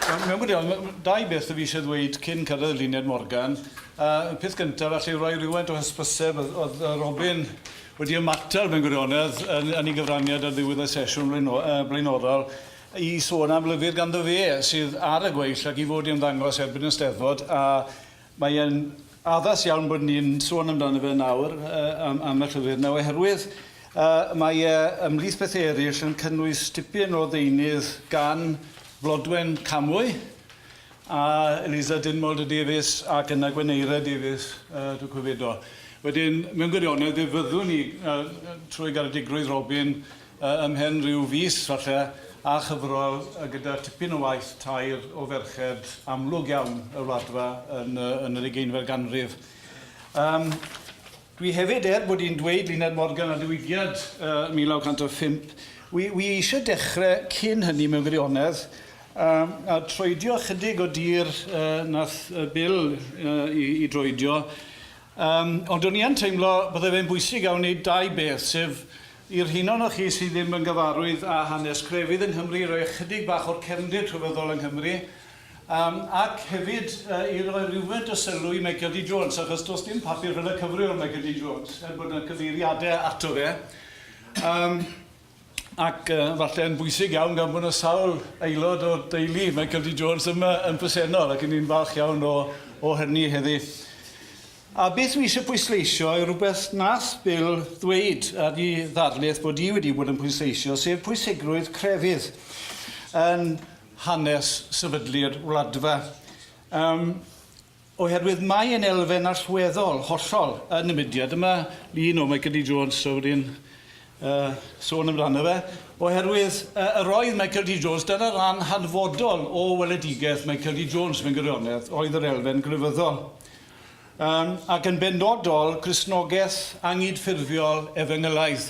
Mewn gwirionedd, dau beth fi eisiau ddweud cyn cyrraedd Luned Morgan. Y peth gyntaf, falle i roi rhywfaint o hysbyseb, oedd Robin wedi ymatal mewn gwirionedd yn, yn ei gyfraniad ar ddiwedd y sesiwn blaenorol i sôn am lyfr ganddo fe sydd ar y gweill ac i fod i ymddangos erbyn y Steddfod, a mae e'n addas iawn bod ni'n sôn amdano fe nawr, am, am y llyfr yna, oherwydd uh, mae e ymhlith pethau eraill yn cynnwys tipyn o ddeunydd gan Flodwen Camwy a Eliza Dinmolder Davies ac yna Gweneira Davies, uh, dwi'n cofio. Wedyn, mewn gwirionedd, fe fyddwn ni, uh, trwy garedigrwydd Robin, ymhen rhyw fis falle, a chyfrol gyda tipyn o waith tair o ferched amlwg iawn y Wladfa yn, yn yr ugeinfed ganrif. Um, dwi hefyd, er bod i'n dweud Luned Morgan a diwygiad uh, 1905, wi, wi eisiau dechrau cyn hynny mewn gwirionedd, um, a troedio chydig o dir uh, nath Bill uh, i, i droedio. Um, ond o'n i yn teimlo bydde fe'n bwysig iawn wneud dau beth, sef i'r rheina ohonoch chi sydd ddim yn gyfarwydd â hanes crefydd yng Nghymru, roi ychydig bach o'r cefndir crefyddol yng Nghymru, um, ac hefyd uh, i roi rhywfaint o sylw i Michael D Jones, achos does dim papur fel y cyfryw ar Michael D Jones, er bod yna cyfeiriadau ato fe. Um, ac uh, falle yn bwysig iawn gan bod yna sawl aelod o'r deulu Michael D Jones yma yn presennol ac ni'n falch iawn o, o hynny heddi. A beth dwi eisiau pwysleisio yw rhywbeth nath Bill ddweud ar ei ddarlith bod i wedi bod yn pwysleisio, sef pwysigrwydd crefydd yn hanes sefydlu'r wladfa. Um, oherwydd mae e'n elfen allweddol, hollol, yn y mudiad. Dyma lun o Michael D Jones, so wedi'n uh, sôn amdano fe. Oherwydd uh, yr oedd Michael D Jones, dyna ran hanfodol o weledigaeth Michael D Jones mewn gwirionedd, oedd yr elfen grefyddol. Um, ac yn benodol, Cristnogaeth angydffurfiol efengylaidd.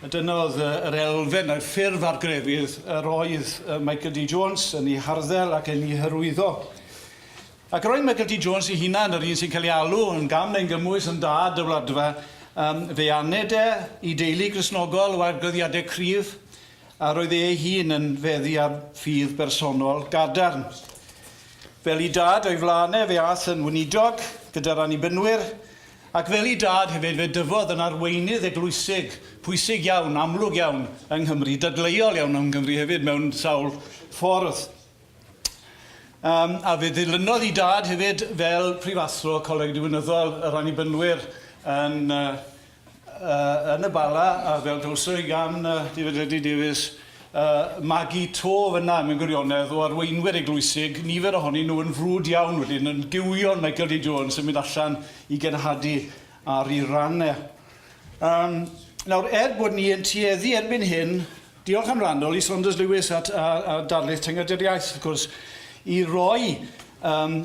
A dyna oedd yr elfen a'r ffurf ar grefydd yr oedd Michael D Jones yn ei harddel ac yn ei hyrwyddo. Ac roedd Michael D Jones ei hunan, yr un sy'n cael ei alw yn gam neu'n gymwys yn dad y wladfa, um, fe aned e i deulu Gristnogol o arglwyddiadau cryf, a roedd e ei hun yn feddu ar ffydd bersonol gadarn. Fel ei dad o'i flaen e, fe ath yn weinidog gyda'r Annibynwyr, ac fel ei dad hefyd fe dyfodd yn arweinydd eglwysig pwysig iawn, amlwg iawn yng Nghymru, dadleuol iawn yng Nghymru hefyd mewn sawl ffordd. Um, a fe ddilynodd ei dad hefyd fel prifathro Coleg Diwinyddol yr Annibynwyr yn, uh, uh, yn y Bala, a fel glywson ni gan uh, David Ledley Davies, uh, magu to fyna mewn gwirionedd o arweinwyr eglwysig, nifer ohonyn nhw yn frwd iawn wedyn, yn gywion Michael D Jones yn mynd allan i genhadu ar ei ran e. Um, nawr, er bod ni yn tueddu erbyn hyn Diolch am rannol i Saunders Lewis a, a, a darlith Tynged Iaith, wrth gwrs, i roi um,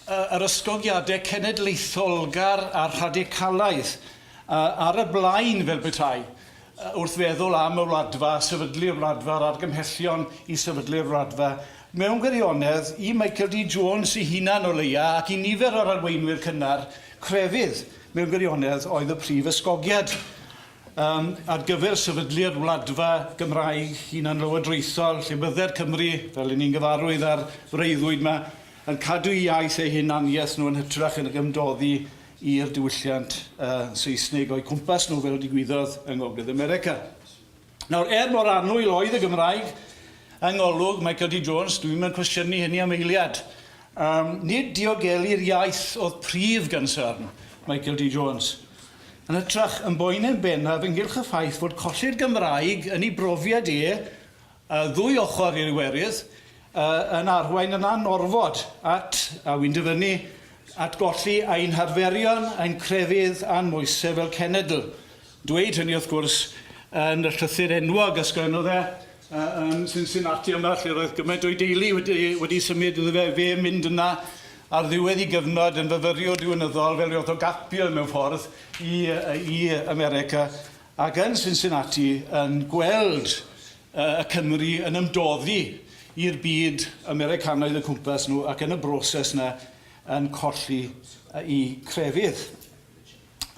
yr ysgogiadau cenedlaetholgar a rhadicalaidd uh, ar y blaen fel petai wrth feddwl am y wladfa, sefydlu'r wladfa, yr argymhellion i sefydlu'r wladfa. Mewn gwirionedd, i Michael D Jones ei hunan o leia ac i nifer o'r arweinwyr cynnar, crefydd mewn gwirionedd oedd y prif ysgogiad. Um, ar gyfer sefydlu'r wladfa Gymraeg hunanlywodraethol lle bydde'r Cymry, fel 'yn ni'n gyfarwydd â'r freuddwyd 'ma, yn cadw eu iaith eu hunaniaeth nhw yn hytrach yn ymdoddi i'r diwylliant uh, Seisnig o'u cwmpas nhw fel digwyddodd yng Ngogledd America. Nawr, er mor annwyl oedd y Gymraeg yng ngolwg Michael D Jones, dwi'm yn cwestiynu hynny am eiliad, um, nid diogelu'r iaith oedd prif gynsyrn Michael D Jones. Yn hytrach, yn boeni'n bennaf ynghylch y ffaith fod colli'r Gymraeg yn ei brofiad e, y ddwy ochr i'r Iwerydd, yn arwain yn anorfod at, a wi'n dyfynnu, at golli ein harferion, ein crefydd a'n moesau fel cenedl. Dweud hynny, wrth gwrs, yn y llythyr enwog ysgrifennodd e yn Cincinnati yma, lle roedd gymaint o'i deulu wedi, wedi symud iddo fe, fe mynd yna ar ddiwedd ei gyfnod yn fyfyriwr diwinyddol fel ryw fath o gap year mewn ffordd i, i America ac yn Cincinnati yn gweld y Cymry yn ymdoddi i'r byd Americanaidd y cwmpas nhw ac yn y broses yna yn colli eu crefydd.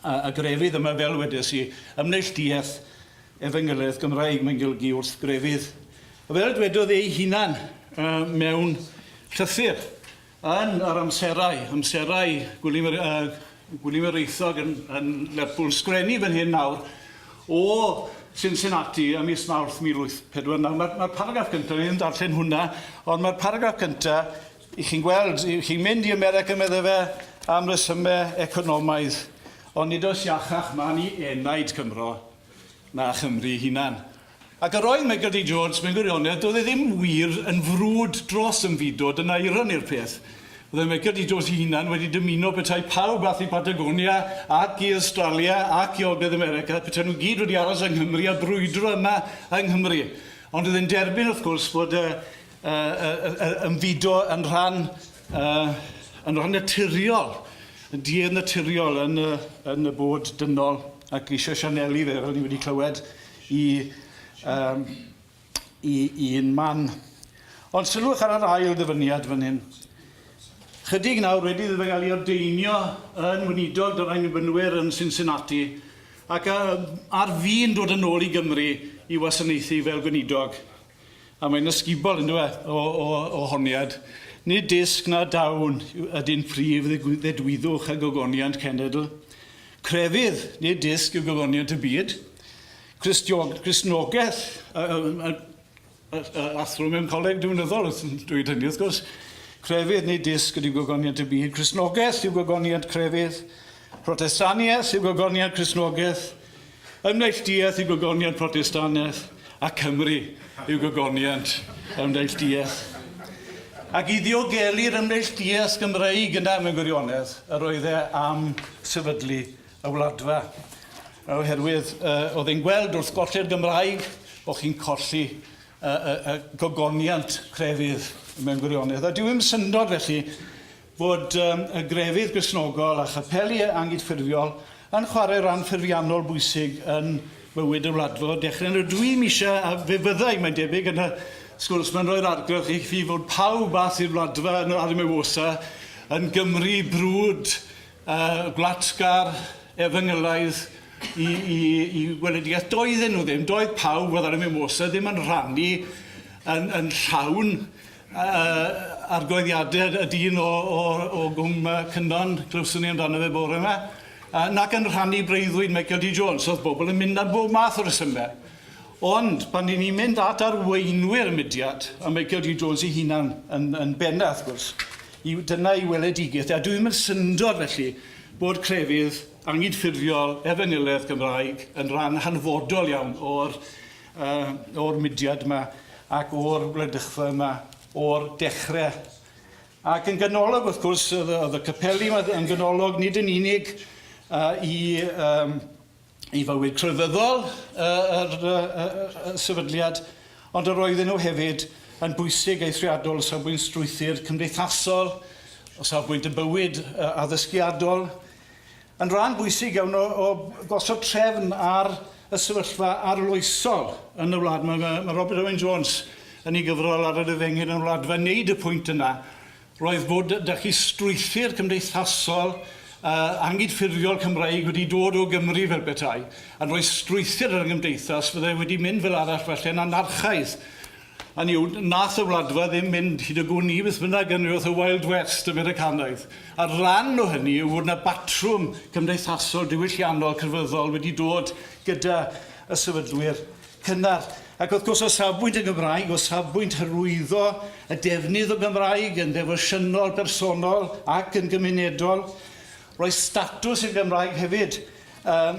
A, a grefydd yma, fel wedes i, ymneilltuaeth efengylaeth Gymraeg, mae'n golygu wrth grefydd. A fel dwedodd ei hunan mewn llythyr yn yr amserau, amserau Gwilym, Gwilym Areithog yn, yn Lerpwl, sgrennu fan hyn nawr o Cincinnati ym mis Mawrth 1849. Mae'r mae paragraff cyntaf, ni ddim darllen hwnna, ond mae'r paragraff cyntaf, i chi'n gweld, i chi'n mynd i America, medde fe, am resymau economaidd, ond nid oes iachach man i enaid Cymro na Chymru hunan. Ac yr oedd Michael D. Jones, mewn gwirionedd, doedd e ddim wir yn frwd dros ymfudo, dyna ironi'r peth. Byddai Michael D. Jones ei hunan wedi dymuno petai pawb ath i Patagonia ac i Australia ac i Ogledd America, petai nhw gyd wedi aros yng Nghymru a brwydro yma yng Nghymru. Ond oedd e'n derbyn, wrth gwrs, bod y, y, y, y, ymfudo yn rhan, uh, yn rhan naturiol, yn duedd naturiol yn y, yn y bod dynol ac eisiau sianelu fe, fel ni wedi clywed, i, um, i un man. Ond sylwch ar yr ail ddyfyniad fan hyn. Chydig nawr wedi iddo fe gael ei ordeinio yn weinidog dy'r Annibynwyr yn Cincinnati ac ar fin dod yn ôl i Gymru i wasanaethu fel gweinidog. A mae'n ysgubol, yndyw e, o, o, o honiad. Nid disg na dawn ydy'n prif ddedwyddwch a gogoniant cenedl. Crefydd, nid disg yw gogoniant y byd. Cristnogaeth, athro mewn coleg diwinyddol wrth dweud hynny, wrth gwrs. Crefydd nid disg ydyw gogoniant y byd. Cristnogaeth yw gogoniant crefydd. Protestaniaeth yw gogoniant Cristnogaeth. Ymneilltuaeth yw gogoniant Protestaniaeth, a Cymru yw gogoniant ymneilltuaeth. Ac i ddiogelu'r ymneilltuaeth Gymreig yna mewn gwirionedd, yr oedd e am sefydlu y Wladfa. Oherwydd uh, oedd e'n gweld wrth golli'r Gymraeg, bod chi'n colli y, y, y gogoniant crefydd mewn gwirionedd. A dyw e'm syndod felly fod um, y grefydd Gristnogol a chapeli angydffurfiol yn chwarae rhan ffurfiannol bwysig yn bywyd y wladfa o dechrau. Nawr dwi'm eisiau, a fe fyddai, mae'n debyg, yn y sgwrs mae'n rhoi'r argraff i chi fod pawb ath i'r wladfa yn yr Arymywosa yn Gymru brwd, gwlatgar, efengylaidd i, i, i weledigaeth. Doedden nhw ddim, doedd pawb oedd ar y Mimosa ddim yn rhannu yn, yn llawn argoeddiadau y dyn o, o, o Gwm Cynon, clywson ni amdano fe bore yma, nac yn rhannu breuddwyd Michael D. Jones. Oedd bobl yn mynd am bob math o resymau. Ond pan ni'n mynd at arweinwyr y mudiad, a Michael D. Jones ei hunan yn, yn benna, wrth gwrs, i, dyna ei weledigaeth. A dwi'n mynd syndod felly bod crefydd angydffurfiol efengylaidd Gymraeg yn rhan hanfodol iawn o'r, or mudiad yma ac o'r wladychfa yma o'r dechrau. Ac yn ganolog, wrth gwrs, oedd, oedd y capeli yma yn ganolog nid yn unig i, um, i fywyd crefyddol yr, y, y sefydliad, ond yr oedden nhw hefyd yn bwysig eithriadol o safbwynt strwythur cymdeithasol, o safbwynt y bywyd addysgiadol, yn rhan bwysig iawn o, o gosod trefn ar y sefyllfa arloesol yn y wlad. Mae, mae, mae Robert Owen Jones yn ei gyfrol ar yr efengyl yn y wlad fe wneud y pwynt yna. Roedd bod da chi strwythur cymdeithasol angydffurfiol Cymraeg wedi dod o Gymru fel petai, yn rhoi strwythur ar y gymdeithas fyddai wedi mynd fel arall falle'n anarchaidd. Hynny yw, nath y Wladfa ddim mynd hyd y gwn i beth bynnag yn rhyw fath o Wild West Americanaidd. A rhan o hynny yw fod 'na batrwm cymdeithasol, diwylliannol, crefyddol wedi dod gyda y sefydlwyr cynnar. Ac wrth gwrs o safbwynt y Gymraeg, o safbwynt hyrwyddo y defnydd o Gymraeg yn ddefosiynol, bersonol ac yn gymunedol, rhoi statws i'r Gymraeg hefyd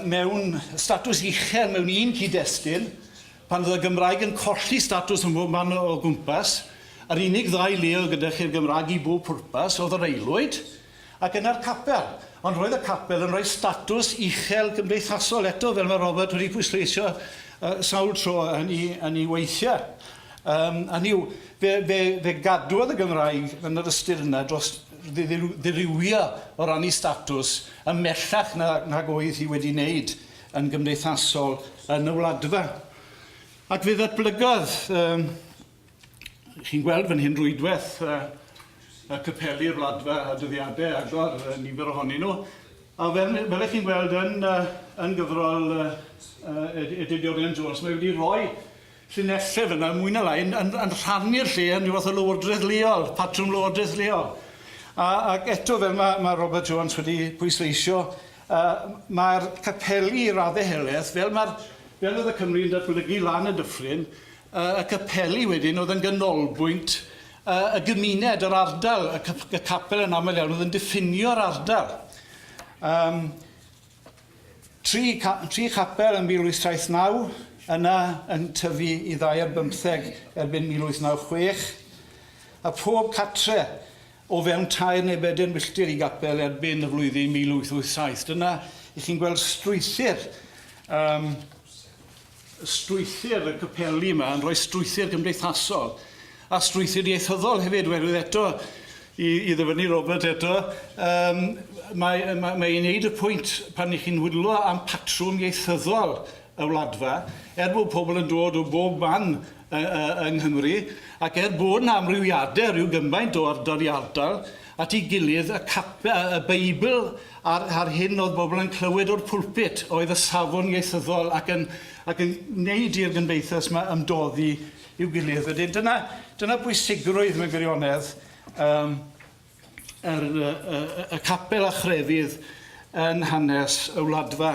mewn statws uchel mewn un cyd-destun, Pan fydd y Gymraeg yn colli statws ym mhob man o gwmpas, yr unig ddau le oedd gyda chi'r Gymraeg i bob pwrpas oedd yr aelwyd ac yna'r capel. Ond roedd y capel yn rhoi statws uchel gymdeithasol eto, fel mae Robert wedi pwysleisio sawl tro yn ei, yn ei weithiau. Um, hynny yw, fe, fe, fe gadwodd y Gymraeg yn yr ystyr yna dros ddirywio o ran ei statws ymhellach na, nag oedd hi wedi wneud yn gymdeithasol yn y Wladfa. Ac fe ddatblygodd, um, chi'n gweld fan hyn rwydwaith y capeli'r Wladfa a dyddiadau agor nifer ohonyn nhw. A fel, fel ych chi'n gweld yn, yn gyfrol Edith Dorian Jones, mae wedi rhoi llinellau fyna, mwy na lai, yn, yn, yn rhannu'r lle yn rhyw fath o lywodraeth leol, patrwm lywodraeth leol. A, ac eto, fel mae, mae Robert Jones wedi pwysleisio, uh, mae'r capeli i raddau helaeth, fel, mae'r, fel oedd y Cymru yn datblygu lan y dyffryn, uh, y capeli wedyn oedd yn ganolbwynt uh, y gymuned, yr ardal, y, y capel yn aml iawn oedd yn diffinio'r ardal. Um, Tri, tri chapel yn 1879, yna yn tyfu i ddau ar bymtheg erbyn 1896, a phob catre o fewn tair neu bedair milltir i gapel erbyn y flwyddyn 1887. Dyna i chi'n gweld strwythur, um, strwythur y capeli yma yn rhoi strwythur gymdeithasol a strwythur ieithyddol hefyd, oherwydd eto, i, i ddyfynnu Robert eto, um, mae, mae, mae ei wneud y pwynt pan i chi'n wylo am patrwm ieithyddol y wladfa, er bod pobl yn dod o bob man yng Nghymru, ac er bod 'na amrywiadau rhyw gymaint o ardal i ardal, at ei gilydd, y cap, y Beibl a'r, a'r hyn oedd bobl yn clywed o'r pulpit oedd y safon ieithyddol ac yn, ac yn wneud i'r gymdeithas yma ymdoddi i'w gilydd. Wedyn dyna, dyna bwysigrwydd mewn gwirionedd um, yr, y, y, y capel a chrefydd yn hanes y wladfa.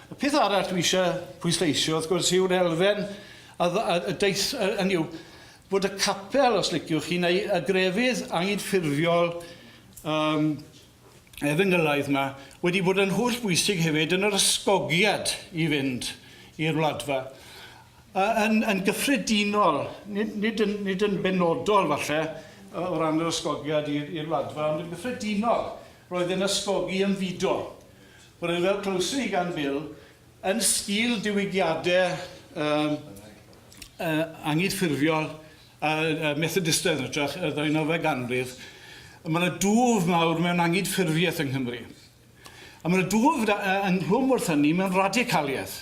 Y peth arall dwi eisiau pwysleisio, wrth gwrs, yw'r elfen a, a, a deith, hynny yw, bod y capel, os liciwch chi, neu y grefydd anghydffurfiol um, efengylaidd yma, wedi bod yn holl bwysig hefyd yn yr ysgogiad i fynd i'r wladfa. Yn, yn gyffredinol, nid, nid, yn, nid yn benodol falle, o ran yr ysgogiad i'r wladfa, ond yn gyffredinol, roedd yn ysgogi ymfudo. Bod e fel clywson ni gan Bill, yn sgil diwygiadau um, uh, anghydffurfiol a uh, Methodistaidd yn hytrach, y ddeunawfed ganrif, mae yna dwf mawr mewn anghydffurfiaeth yng Nghymru. A mae yna dwf ynghlwm wrth hynny mewn radicaliaeth.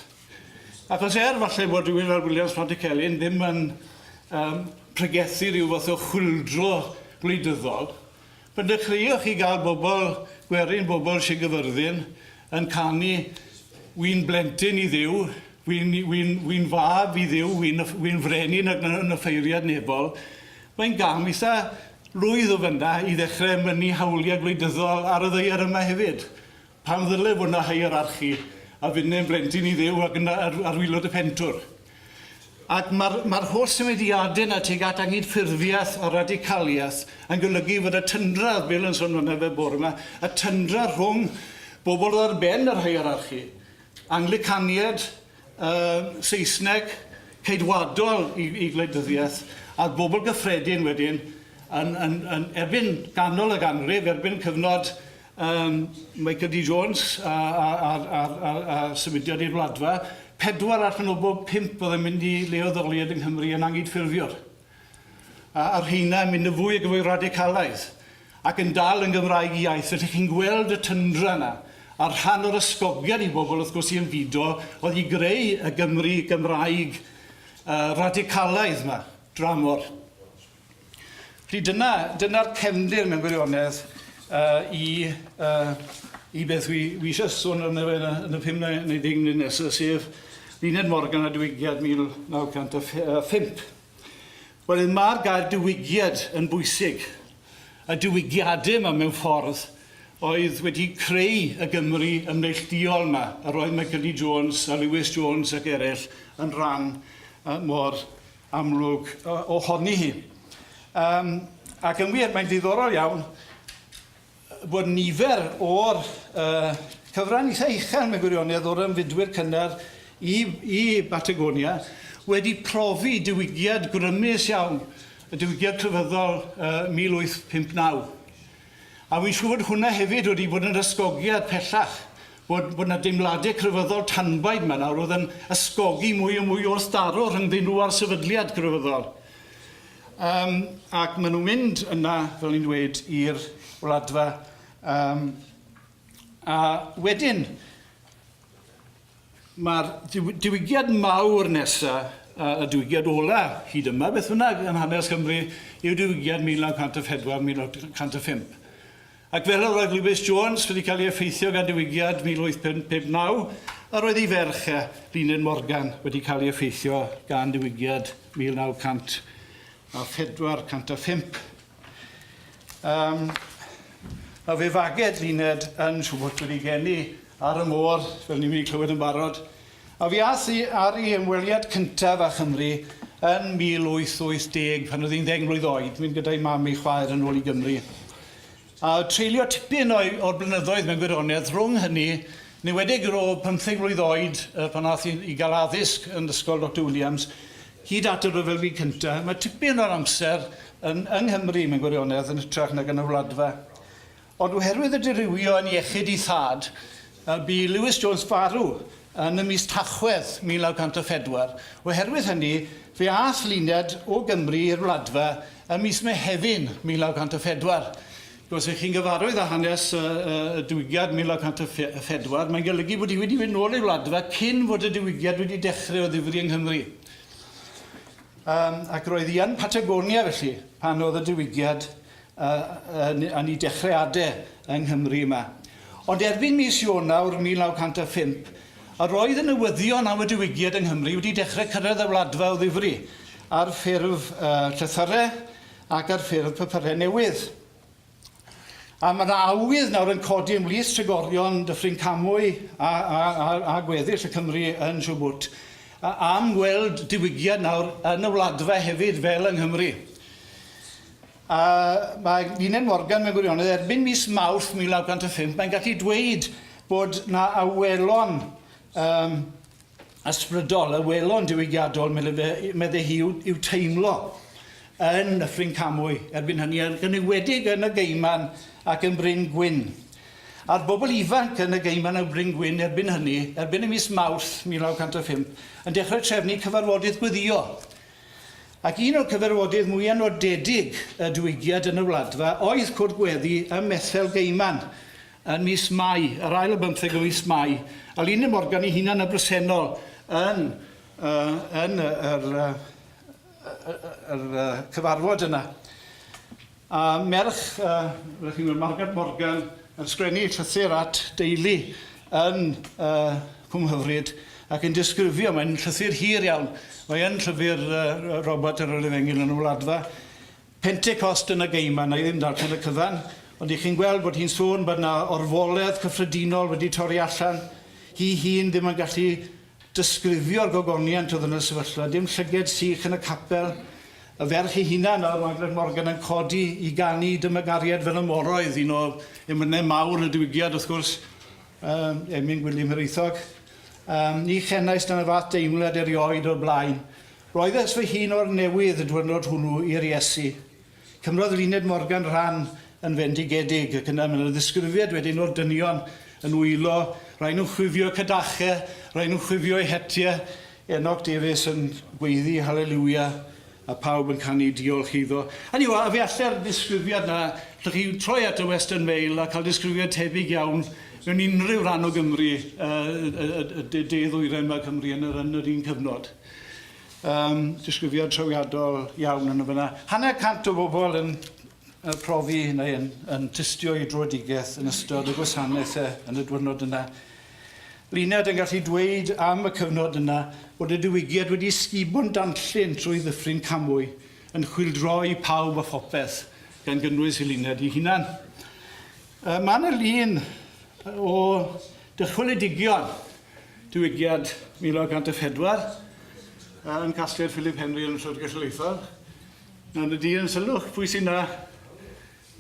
Achos er falle bod rhywun fel Williams Pantycelyn ddim yn um, pregethu rhyw fath o chwyldro gwleidyddol, Pan dechreuoch chi gael bobl gwerin, bobl Sir Gyfyrddin, yn canu Wi'n blentyn i Dduw, wi'n, wi'n, wi'n fab i Dduw, wi'n, wi'n frenin ac yn offeiriad nefol, mae'n gam eitha lwydd o fyna i ddechrau mynnu hawliau gwleidyddol ar y ddaear yma hefyd. Pam ddyle fod 'na hierarchi a finne'n blentyn i Dduw ac yn ar, ar waelod y pentwr? Ac mae'r ma holl symudiadau yna tuag at anghydffurfiaeth a radicaliaeth yn golygu fod y tyndra, oedd Bill yn sôn amdano fe bore yma, y tyndra rhwng bobl oedd ar ben yr hierarchi, Anglicaniaid, uh, Saesneg, ceidwadol i, i gwleidyddiaeth, a'r bobl gyffredin wedyn yn, yn, yn erbyn ganol y ganrif, erbyn cyfnod Yym, Michael D Jones a, a, a, a, a, a symudiad i'r Wladfa, pedwar allan o bob pump oedd yn mynd i leoddoliad yng Nghymru yn anghydffurfiwr. A, a'r rheina yn mynd yn fwy ac yn fwy radicalaidd ac yn dal yn Gymraeg iaith. Felly chi'n gweld y tyndra yna. A rhan o'r ysgogiad i bobl, wrth gwrs, i ymfudo oedd i greu y Gymru Gymraeg uh, radicalaidd yma, dramor. Felly dyna, dyna'r cefndir mewn gwirionedd uh, i, uh, i beth wi, wi eisiau sôn arno fe yn y, yn y 5 neu 10 munud nesaf, sef Luned Morgan a diwygiad 1905. Wel, mae'r gair diwygiad yn bwysig. Y diwygiadau yma mewn ffordd oedd wedi creu y Gymru ymneillduol yma, yr oedd Michael D Jones a Lewis Jones ac eraill yn rhan uh, mor amlwg ohoni hi. Um, ac yn wir, mae'n ddiddorol iawn bod nifer o'r uh, cyfran eitha uchel mewn gwirionedd o'r ymfudwyr cynnar i, i Batagonia wedi profi diwygiad grymus iawn, y diwygiad crefyddol uh, 1859. A wi'n siŵr fod hwnna hefyd wedi bod yn ysgogiad pellach, bod, bod 'na deimladau crefyddol tanbaid 'ma nawr oedd yn ysgogi mwy a mwy o wrthdaro rhyngddyn nhw a'r sefydliad crefyddol. Um, ac maen nhw'n mynd yna, fel ni'n dweud, i'r wladfa. Um, a wedyn, Mae'r diwygiad mawr nesa, y diwygiad ola hyd yma, beth bynnag, yn hanes Cymru, yw diwygiad 1904-1905. Ac fel yr oedd Lewis Jones wedi cael ei effeithio gan diwygiad 1859, Yr oedd ei ferch e, Luned Morgan, wedi cael ei effeithio gan ddiwygiad 1904, 105. Um, a fe faged Luned yn Siwbwt wedi geni ar y môr, fel ni'n mynd i clywed yn barod. A fi ath i ar ei ymweliad cyntaf â Chymru yn 1880, pan oedd hi'n ddeng mlwydd oed, mynd gyda'i mam ei chwaer yn ôl i Gymru. A treulio tipyn o'i, o'r blynyddoedd mewn gwirionedd rhwng hynny, yn enwedig o 15 mlwydd oed pan ath i, i gael addysg yn ysgol Doctor Williams, hyd at y Rhyfel Byd Cyntaf, mae tipyn o'r amser yn, yng Nghymru mewn gwirionedd yn hytrach nag yn y Wladfa. Ond oherwydd y dirywio yn iechyd ei thad, bu Lewis Jones farw yn y mis Tachwedd 1904. Oherwydd hynny, fe ath Luned o Gymru i'r Wladfa ym mis Mehefin 1904. Os ych chi'n gyfarwydd â hanes y, y diwygiad 1904, mae'n golygu bod hi wedi mynd nôl i'r Wladfa cyn fod y diwygiad wedi dechrau o ddifri yng Nghymru. Um, ac roedd hi yn Patagonia felly pan oedd y diwygiad uh, yn, yn ei dechreuadau yng Nghymru yma. Ond erbyn mis Ionawr 1905, yr oedd y newyddion am y diwygiad yng Nghymru wedi dechrau cyrraedd y Wladfa o ddifri ar ffurf uh, llythyrau ac ar ffurf papurau newydd. A mae yna awydd nawr yn codi ymhlith trigolion Dyffryn Camwy a, a, a, a gweddill y Cymru yn Siwbwt am weld diwygiad nawr yn y Wladfa hefyd fel yng Nghymru. A mae Luned Morgan mewn gwirionedd erbyn mis Mawrth 1905 mae'n gallu dweud bod 'na awelon um, ysbrydol, awelon diwygiadol medde hi i'w, i'w teimlo yn Nyffryn Camwy erbyn hynny, ac yn enwedig yn y Gaiman ac yn Bryn Gwyn. A'r bobl ifanc yn y Gaiman a Bryn Gwyn erbyn hynny, erbyn y mis Mawrth 1905, yn dechrau trefnu cyfarfodydd gweddio. Ac un o'r cyfarfodydd mwya nodedig y diwygiad yn y Wladfa oedd Cwrdd Gweddi ym Methel Gaiman yn mis Mai, yr ail o bymtheg o fis Mai, a Luned Morgan ei hunan yn bresennol yn, uh, yn yr, yr, yr, yr cyfarfod yna. A merch, uh, rydych chi'n gweld Margaret Morgan yn sgrennu llythyr at deulu yn uh, Cwm Hyfryd ac yn disgrifio, mae'n llythyr hir iawn, mae yn llyfr uh, Robert yr Efengyl yn y Wladfa. Pentecost yn y Gaiman, na i ddim darllen y cyfan, ond i chi'n gweld bod hi'n sôn bod yna orfoledd cyffredinol wedi torri allan, hi hun ddim yn gallu Disgrifio'r gogoniant oedd yn y sefyllfa, dim llyged sych yn y capel, y ferch ei hunan, oedd Margaret Morgan yn codi i ganu Dyma Gariad fel y Moroedd, un o emynau mawr y diwygiad wrth gwrs, um, emyn Gwilym Hiraethog. Um, ni chenais dan y fath deimlad erioed o'r blaen. Roeddes fy hun o'r newydd y diwrnod hwnnw i'r Iesu. Cymrodd Luned Morgan rhan yn fendigedig, ac yna mae 'na ddisgrifiad wedyn o'r dynion yn wylo, rhai nhw'n chwifio cadache, rhai nhw'n chwifio eu hetiau, Enoch Davies yn gweiddi haleliwia, a pawb yn canu diolch iddo. Hynny yw, a fe allai'r disgrifiad 'na, allwch chi troi at y Western Mail a cael disgrifiad tebyg iawn mewn unrhyw ran o Gymru, uh, y, y, y de, de ddwyrain mae Cymru yn yr, yn yr un cyfnod. Yym, disgrifiad trawiadol iawn yn y fan'na. Hanner cant o bobl yn yy profi neu yn yn tystio i dröedigaeth yn ystod y gwasanaethe yn y dwyrnod yna. Luned yn gallu dweud am y cyfnod yna bod y diwygiad wedi sgubo'n danllyn trwy ddyffryn Camwy, yn chwyldroi pawb a phopeth, gan gynnwys i Luned ei hunan. Yy, ma' 'na lun o dychweledigion Diwygiad 1904 yn casgliad Philip Henry yn Llyfrgell Genedlaethol. Nawr y dyn, sylwch pwy sy'n na?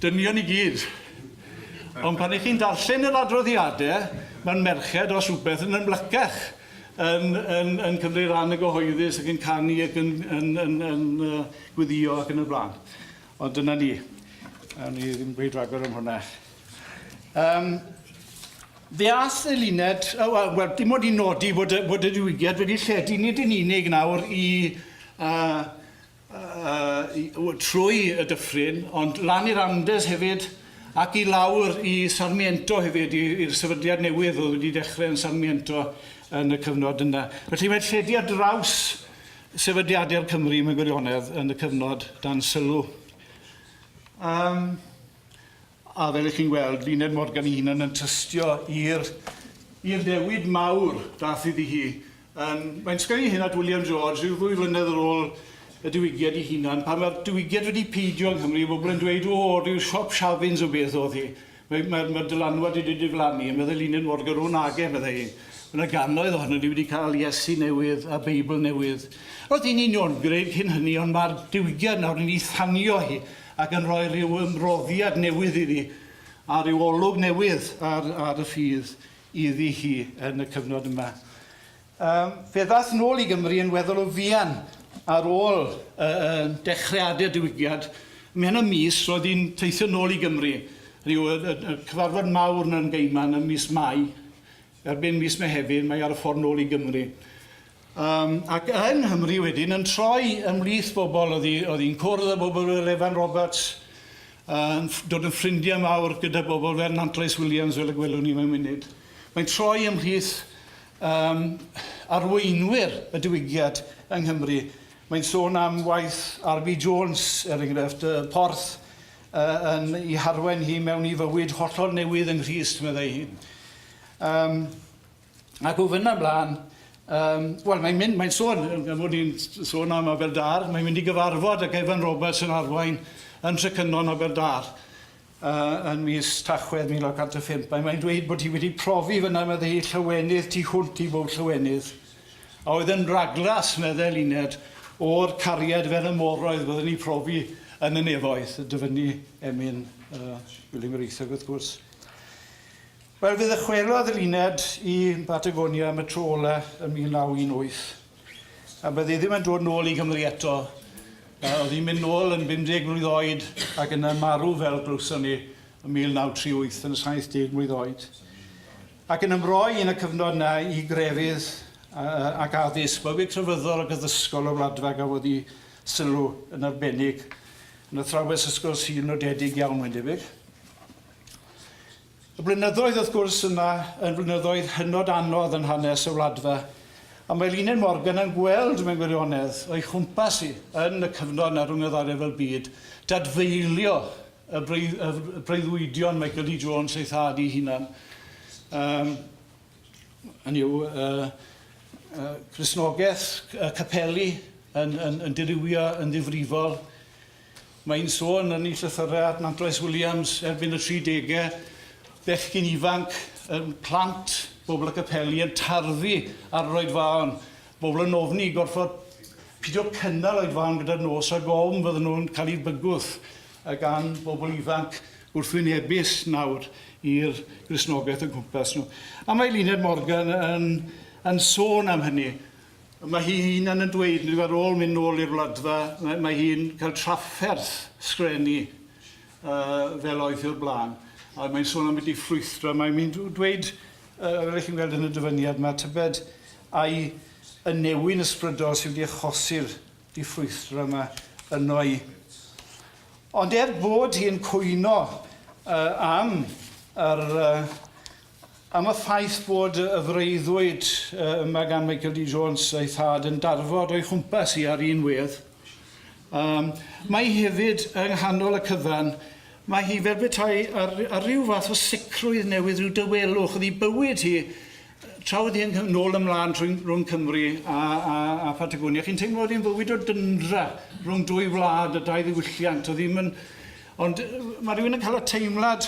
Dynion i gyd. Ond pan ych chi'n darllen yr adroddiadau, mae'n merched os rhywbeth yn ymlycach yn, yn, yn cymryd rhan y gyhoeddus ac yn canu ac yn, yn, yn, yn, yn uh, gweddio ac yn y blaen. Ond dyna ni. A ni ddim gweud rhagor am hwnna. Um, fe ath y luned, oh, wel, dim ond i nodi bod y, bod y diwygiad wedi lledu nid yn unig nawr i, uh, uh, i, trwy y dyffryn, ond lan i'r Andes hefyd, ac i lawr i Sarmiento hefyd, i'r sefydliad newydd oedd wedi dechrau yn Sarmiento yn y cyfnod yna. Felly mae'n lledu ar draws sefydliadau'r Cymru mewn gwirionedd yn y cyfnod dan sylw. Um, A fel 'ych chi'n gweld, Luned Morgan ei hunan yn tystio i'r i'r newid mawr dath iddi hi. Yn, mae'n sgwennu hyn at William George rhyw ddwy flynedd ar ôl y diwygiad ei hunan, pan mae'r diwygiad wedi peidio yng Nghymru, bobl yn dweud, o, rhyw siop siafins o beth oedd hi. Mae, mae, mae dylanwad wedi diflannu, a meddai Luned Morgan, o nage, meddai hi. Mae yna gannoedd ohono ni wedi cael Iesu newydd a Beibl newydd. Roedd hi'n uniongred cyn hynny, ond mae'r diwygiad nawr yn ei thanio hi ac yn rhoi rhyw ymroddiad newydd iddi a rhyw olwg newydd ar, ar y ffydd iddi hi yn y cyfnod yma. Um, fe ddath nôl i Gymru yn weddol o fuan ar ôl uh, dechreuadau diwygiad. Mewn y mis, roedd hi'n teithio nôl i Gymru. Rhyw, y, y, y cyfarfod mawr yn Gaiman ym mis Mai. Erbyn mis Mehefin, mae ar y ffordd nôl i Gymru. Um, ac yng Nghymru wedyn, yn troi ymhlith bobl, oedd hi'n cwrdd â bobl fel Evan Roberts, yn dod yn ffrindiau mawr gyda bobl fel Nantlais Williams, fel y gwelwn ni mewn munud. Mae'n troi ymhlith um, arweinwyr y diwygiad yng Nghymru. Mae'n sôn am waith R.B. Jones, er enghraifft, y porth uh, yn ei harwain hi mewn i fywyd hollol newydd yng Nghrist, meddai hi. Um, Ac o fyna mlaen, um, wel, mae'n mynd, mae'n sôn, gan fod ni'n sôn am Aberdâr, mae'n mynd i gyfarfod ag Evan Roberts yn arwain yn Trecynon Aberdâr uh, yn mis Tachwedd 1905. Mae'n mae dweud bod hi wedi profi fyna, meddai hi, llywenydd tu hwnt i bob llywenydd. A oedd yn raglas, meddai Luned, o'r cariad fel y moroedd byddwn ni profi yn y nefoedd, y dyfynnu emyn uh, William Reithog, wrth gwrs. Wel, fe ddychwelodd Luned i Batagonia am y tro ola ym 1918, a bydde hi ddim yn dod nôl i Gymru eto. Oedd hi'n mynd nôl yn 50 mlwydd oed ac yna marw fel glywson ni ym 1938 yn 70 mlwydd oed. Ac yn ymroi yn y cyfnod yna i grefydd ac addysg, bywyd crefyddol ac addysgol y Wladfa gafodd ei sylw yn arbennig. Yn athrawes ysgol Sul nodedig iawn, mae'n debyg. Y blynyddoedd, wrth gwrs, yma yn flynyddoedd hynod anodd yn hanes y Wladfa, a mae Luned Morgan yn gweld mewn gwirionedd o'i chwmpas hi yn y cyfnod 'na rhwng y ddau ryfel byd, dadfeilio y y breuddwydion Michael D. Jones ei thad ei hunan. Um, hynny yw, uh, uh, Cristnogaeth, y capeli yn, yn, yn dirywio yn ddifrifol, Mae hi'n sôn yn ei llythyrau at Nantlais Williams erbyn y 30au, bechgyn ifanc, yn plant, bobl y capeli yn tarfu ar yr oedfaon, bobl yn ofni gorfod pidio cynnal oedfaon gyda'r nos rhag ofn fydden nhw'n cael eu bygwth gan bobl ifanc wrthwynebus nawr i'r Gristnogaeth o'n cwmpas nhw. A mae Luned Morgan yn, yn sôn am hynny. Mae hi hunan yn dweud, nid ar ôl mynd nôl i'r Wladfa, mae, mae hi'n cael trafferth sgrenu uh, fel oedd hi o'r blaen. A mae'n sôn am wedi ffrwythro, mae'n mynd dweud, uh, fel ych chi'n gweld yn y dyfyniad, mae tybed a'i y newyn ysbrydol sydd wedi achosi'r diffrwythdra yma yno i. Ond er bod hi'n cwyno uh, am yr, uh, Am y ffaith bod y freuddwyd yma gan Michael D. Jones a'i thad yn darfod o'i chwmpas hi ar un wedd, um, mae hi hefyd yng nghanol y cyfan, mae hi fel petai ar, ar ryw fath o sicrwydd newydd, rhyw dawelwch. Oedd hi bywyd hi, tra oedd hi'n nôl ymlaen rhwng, rhwng Cymru a, a, a Patagonia, chi'n teimlo oedd hi'n fywyd o dyndra rhwng dwy wlad a dau ddiwylliant. Oedd hi'n mynd... Ond mae rhywun yn cael y teimlad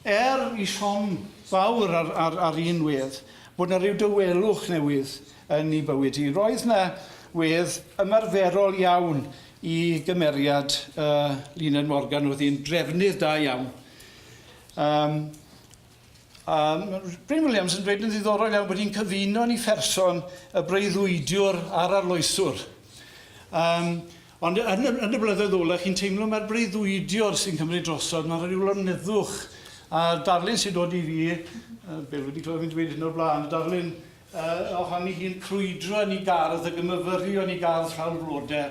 Er i siom fawr ar, ar, ar un wedd, bod 'na ryw dawelwch newydd yn ei bywyd hi. Roedd 'na wedd ymarferol iawn i gymeriad uh, Luned Morgan, oedd hi'n drefnydd da iawn. Um, um, Bryn Williams yn dweud yn ddiddorol iawn bod hi'n cyfuno yn ei pherson y breuddwydiwr a'r arloeswr. Um, Ond yn y, yn y blynyddoedd ola, chi'n teimlo mae'r breuddwydiwr sy'n cymryd drosodd, mae rhyw lonyddwch. A'r darlun sy'n dod i fi, uh, Bill wedi clywed fi'n dweud hyn o'r blaen, y darlun uh, ohoni hi'n crwydro yn ei gardd ac yn myfyrio yn ei gardd llawn blodau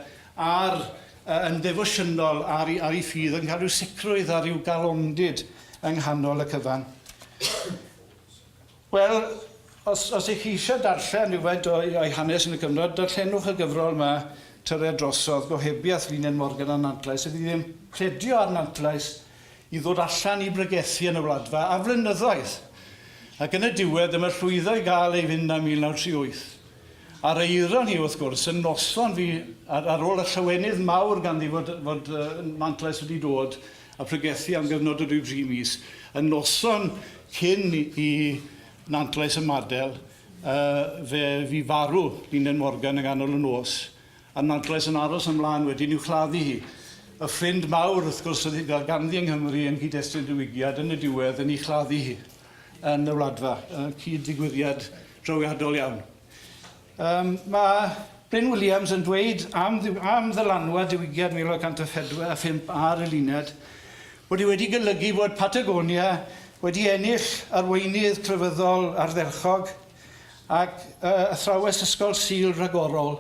ar, uh, yn ddefosiynol ar, ar ei ffydd, yn cael rhyw sicrwydd a rhyw galondid yng nghanol y cyfan. Wel, os, os ych chi eisiau darllen rhywfaint o'i, o'i hanes yn y cyfnod, darllenwch y gyfrol yma, Tyred Drosodd, Gohebiaeth Luned Morgan a Nantlais. Ydy ddim pledio ar Nantlais i ddod allan i bregethu yn y Wladfa am flynyddoedd. Ac yn y diwedd, dyma llwyddo i gael ei fynd am 1938. A'r eironi, wrth gwrs, y noson fi, ar, ar ôl y llawenydd mawr ganddi fod, fod uh, Nantlais wedi dod a pregethu am gyfnod o ryw dri mis, y noson cyn i, i Nantlais ymadael, uh, fe fi farw Luned Morgan yng nghanol y nos, a Nantlais yn aros ymlaen wedyn i'w chladdu hi. Y ffrind mawr, wrth gwrs, oedd ganddi yng Nghymru yn nghyd-destun diwygiad yn y diwedd yn ei chladdu hi yn y Wladfa, cyd-ddigwyddiad drawiadol iawn. Um, mae Bryn Williams yn dweud am, am ddylanwad diwygiad 1945 ar y luned bod hi wedi golygu bod Patagonia wedi ennill arweinydd crefyddol ardderchog ac uh, athrawes ysgol Sul rhagorol,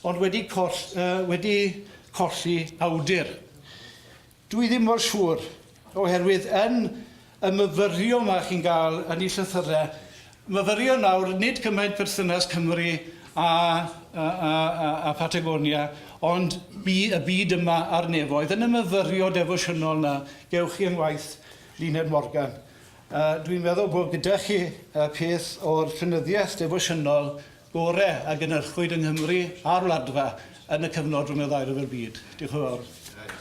ond wedi, coll, uh, wedi colli awdur. Dwi ddim mor siŵr, oherwydd yn y myfyrio 'ma chi'n gael yn ei llythyrau, myfyrio nawr, nid cymaint perthynas Cymru a, a, a, a, a Patagonia, ond bu y byd yma a'r nefoedd. Yn y myfyrio defosiynol 'na, gewch chi yng ngwaith Luned Morgan. Uh, dwi'n meddwl bod gyda chi uh, peth o'r llenyddiaeth defosiynol gore a gynhyrchwyd yng Nghymru a'r Wladfa yn y cyfnod rhwng y ddau ryfel byd. Diolch yn fawr.